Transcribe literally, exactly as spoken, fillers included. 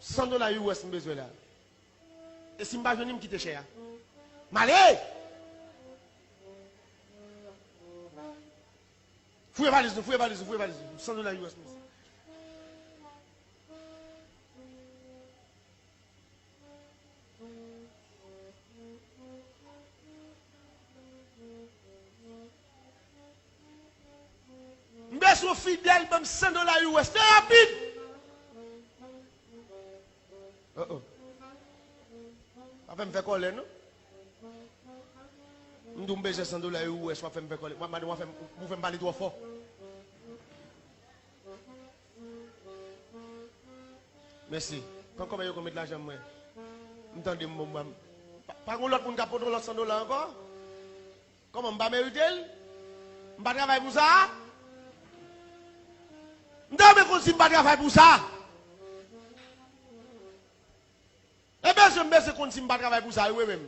San dola U S m bezwen la. E si m pa jwenn li, m kite chè a. M ale! Fouye valiz nou, fouye valiz nou, fouye valiz nou. San dola U S m bezwen. M bezwen Fidèl ban m san dola U S. Trè rapid. Oh, oh. Pa fè m fè kòlè, non. M di w m bezwen san dola U S, w ap fè m fè kòlè. Mwen, madanm, w ap fè m, ou fè m pale twò fò. Mèsi. Pran kòman yo konn met lajan mwen. M tande m, m, m, pa, pa gen lòt moun k ap pote yon lòt san dola ankò? Kòman, m pa merite l? M pa travay pou sa? M ta renmen konn si m pa travay pou sa. E bezwen, m bezwen konn si m pa travay pou sa, wi, menm.